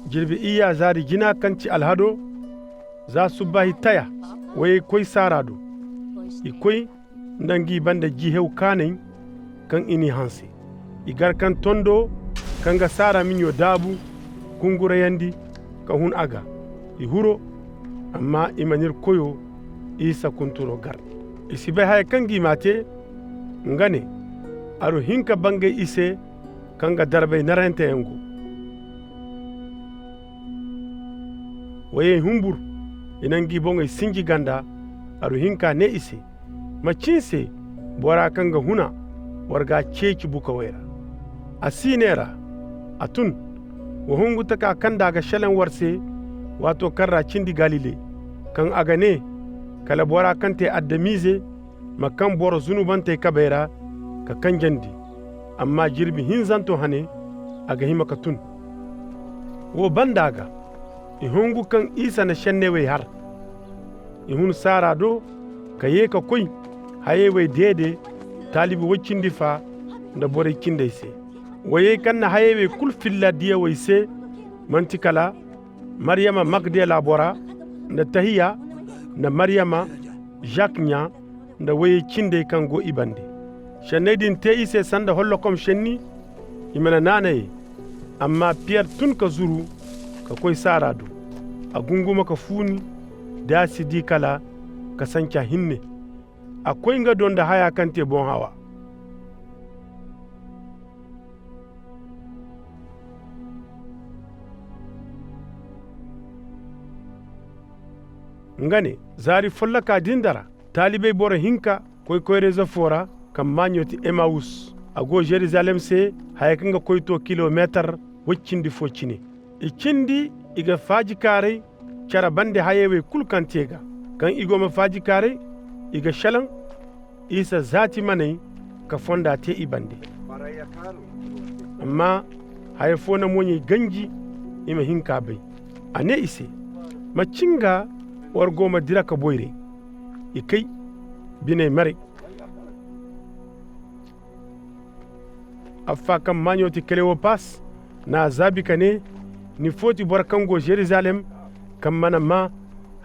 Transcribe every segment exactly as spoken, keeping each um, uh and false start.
Jirbi iyya zaari jina kaŋ ti alhado, za subbaahi taya, woyey koy saara do. I koy nda ngi banda jihew kaanay kaŋ i n'i hanse. I gar kaŋ tondo kaŋ ga saara miɲo daabu gungurayandi ka hun a ga. I huro, amma i mana ir koyo isa kunturo gar. I si bay haya kaŋ gi m'a te. Nga ne, aru hin ka bangay i se kaŋ ga darbay naranteyaŋ go. Woyey humbur, i na ngi boŋey sinji ganda. Aru hinka ne i se, macin se bora kaŋ ga huna war ga a ceeci bukawey ra? A si ne ra, a tun. Wa hungu taka kaŋ nda a ga šelaŋ war se, waato kaŋ ra cindi galile, kaŋ a ga ne, kala bora kaŋ te adamize ma kaŋ boro zunubantey kabey ra ka kanjandi. Amma jirbi hinzanto hane a ga hima ka tun. Wo banda ga, i hungu kaŋ isa na šenney wey har. I hun saara do ka yee ka koy hayey wey deede taalibi woy cindi fa nda borey cindey se. Woyey kaŋ na hayey wey kul filla diyawey se, man'ti kala maryama magdela bora, nda tahiya, nda maryama, zak ɲaa, nda woyey cindey kaŋ go i bande. Šenney din te i se sanda hollokom šenni. I mana naanayey. Amma piyer tun ka zuru ka koy saara do. A gunguma ka fuuni, da a si di kala kasanca hinne. A koy nga do nda haya kaŋ te boŋ hawa. Nga ne, zaari folloka din da ra, taalibey boro hinka koy koyra-ize foo ra, kaŋ maaɲo ti emawus. A go žerizalem se, haya kaŋ ga koy to kilomeetar woy cindi foo cine. I cindi i ga faajikaaray cere bande hayey wey kul kaŋ te ga. Kaŋ i go ma faajikaaray, i ga šelaŋ isa zaati maney ka fonda te i bande. Amma haya foo na moɲey ganji i ma hin k'a bay. A nee i se, macin ga war go ma dira ka boyray? I kay, biney maray. Affa kaŋ maaɲo ti kelewopas, n'a zaabi ka nee, ni foo ti boro kaŋ go žerizalem, kaŋ mana maa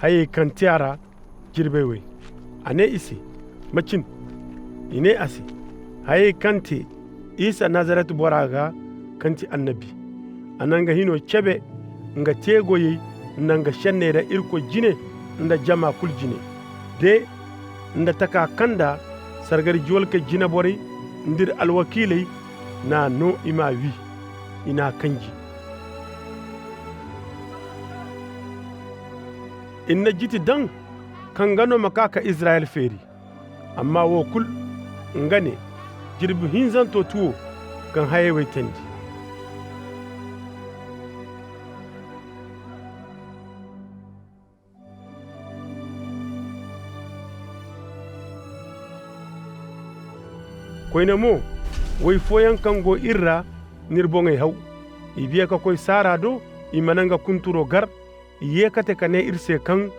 hayey kaŋ te a ra jirbey wey? A nee i se, macin? I nee a se, hayey kaŋ te isa nazaret bora ga, kaŋ ti annabi. A na nga hino cebe nga teegoyey nda nga šenney ra irkoy jine, nda jama kul jine, de nda taka kaŋ nda sargari juwalkey jineborey nda ir alwakiiley n'a noo i m'a wii. I n'a kanji. Ir na jiti daŋ kaŋ nga no ma kaa ka izirayel feeri. Amma woo kul, nga ne, jirbi hinzanto ti woo kaŋ hayey wey teendi. Koyne mo, woy fooyaŋ kaŋ go ir ra, n'ir boŋey haw. I biya ka koy saara do, i mana nga kunturo gar. I yee kate ka nee ir se kaŋ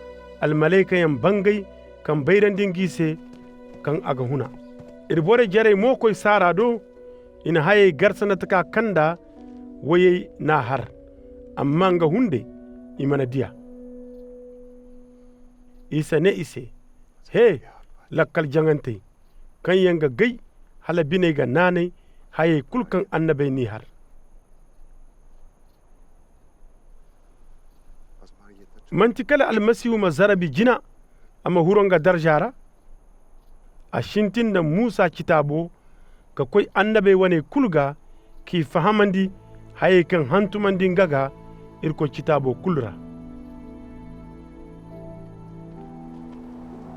almalaykayaŋ bangay kaŋ bayrandi ngi se kaŋ a ga huna. Ir borey jerey mo koy saara do. I na hayey gar sanda taka kaŋ nda woyey n'a har. Amma nga hunday, i mana dii a. Isa nee i se, hee, lakkal jaŋantey, kaŋ yaŋ ga gay hala biney ga naanay hayey kul kaŋ annabey n'i har. Man'ti kala almasihu ma zarabi jina, a ma huru nga darja ra? A sintin nda muusa citaabo, ka koy annabey waney kul ga, k'i fahamandi hayey kaŋ hantumandi nga ga irkoy citaabo kul ra.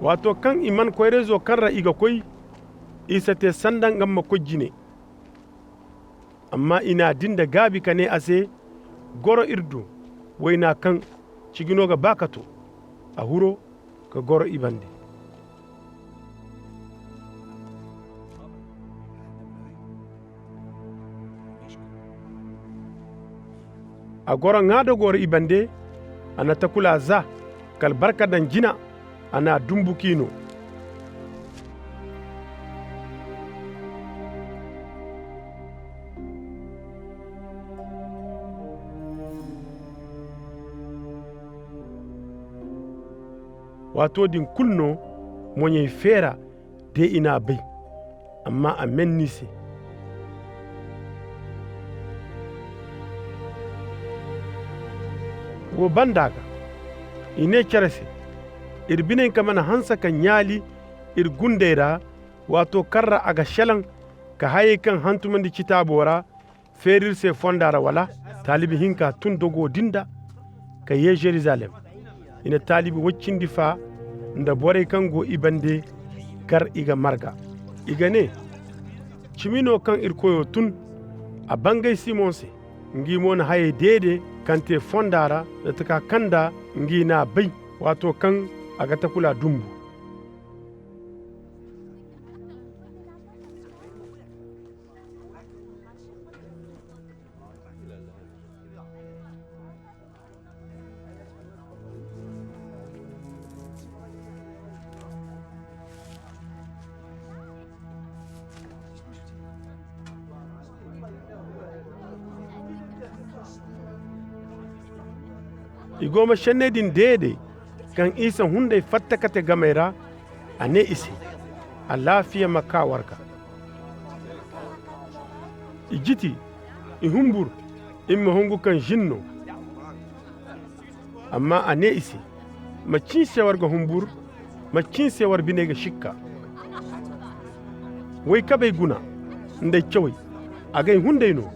Waato kaŋ i man koyra-izo kaŋ ra i ga koy, isa te sanda nga ma koy jine. Amma i n'a dii nda gaabi ka nee a se, goro ir do, wayna kaŋ ciji no ga ba ka too. A huro ka goro i bande. A goro ŋaa da goro i bande. A na takulaa zaa ka albarka daŋ jina. A n'a dunbu k'i noo. Waato din kul no moɲey feera de i n'a bay. Amma a menni i se. Woo banda ga i nee cere se, ir binenka mana hanse ka ɲaali ir gundey ra, waato kaŋ ra a ga šelaŋ ka hayey kaŋ hantumandi citaaboo ra feeri ir se fonda ra wala? Taalibi hinka tun dogoo din da ka yee žerizalem. I na taalibi woy cindi faa nda borey kaŋ go i bande gar i ga marga. I ga nee, cimi no kaŋ ir koyoo tun. A bangay simoŋ se. Ngi mo na hayey deede kaŋ tee fonda ra nda taka kaŋ nda ngi n'a bay waato kaŋ a ga takulaa dunbu. I go ma šenney din deede kaŋ isa hunday fatta kate gamey ra. A nee i se, alaafiya ma kaa war ga. I jiti, i humbur, i ma hungu kaŋ žin no. Amma a nee i se, macin se war ga humbur? Macin se war biney ga šikka? Woy kabey guna nda ay cawey, agay hunday no.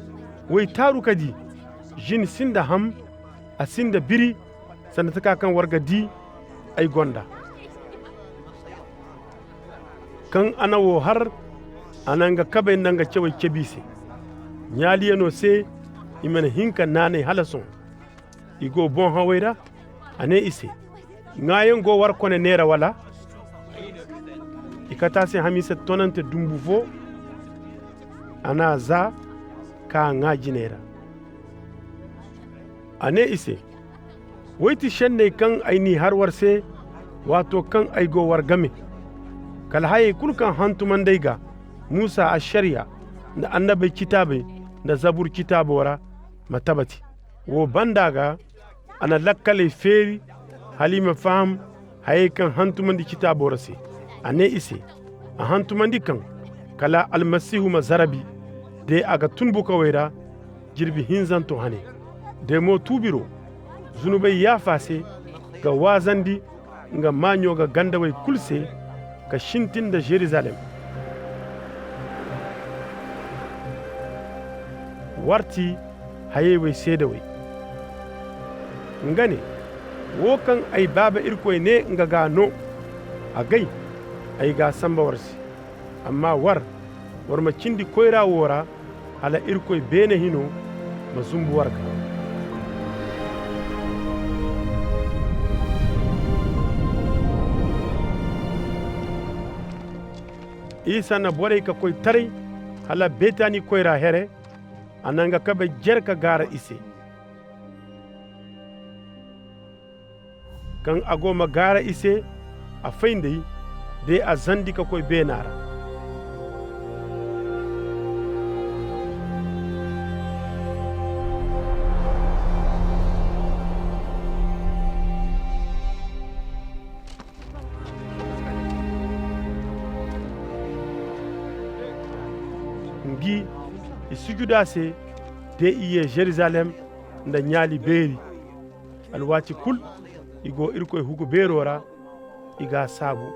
Woy taaru ka di. Žin sinda ham, a sinda biri. Sanda taka kaŋ war ga di ay gonda. Kaŋ a na woo har, a na nga kabey nda nga cawey cebi i se. Ɲaaliyanoo se i mana hin ka naanay hala sohõ. I go boŋ hawey ra. A nee i se, ŋaayaŋ go war kone neera wala? I kate a se hamiisa tonante dunbu foo. A n'a zaa ka a ŋaa jinay ra. A nee i se, woy ti šenney kaŋ ay n'i har war se, waato kaŋ ay go war game. Kala hayey kul kaŋ hantumand'ey ga muusa ašariya nda annabey citaabey nda zabur citaaboo ra ma tabati. Woo banda ga a na lakkaley feeri hala i ma faham hayey kaŋ hantumandi citaaboo ra se. A nee i se, a hantumandi kaŋ kala almasihu ma zarabi de a ga tun bukawey ra, jirbi hinzanto hane. De mo tuubiroo zunubey yaafa se ga waazandi nga maaɲo ga gandawey kul se, ka sintin nda žerizalem. War ti hayey wey seedawey. Nga ne, woo kaŋ ay baaba irkoy ne nga ga a noo, agay ay g'a sanba war se. Amma war, war ma cindi koyra woo ra, hala irkoy beene hino ma zunbu war ga. Isa na borey ka koy taray hala betani koyra here. A na nga kabe jer ka gaara i se. Kaŋ a go ma gaara i se, a fay nd'ey de a zandi ka koy beenaa ra. Ngi i sujudu a se de i yee žerizalem nda ɲaali beeri. Alwaati kul i go irkoy hugu beeroo ra, i g'a saabu.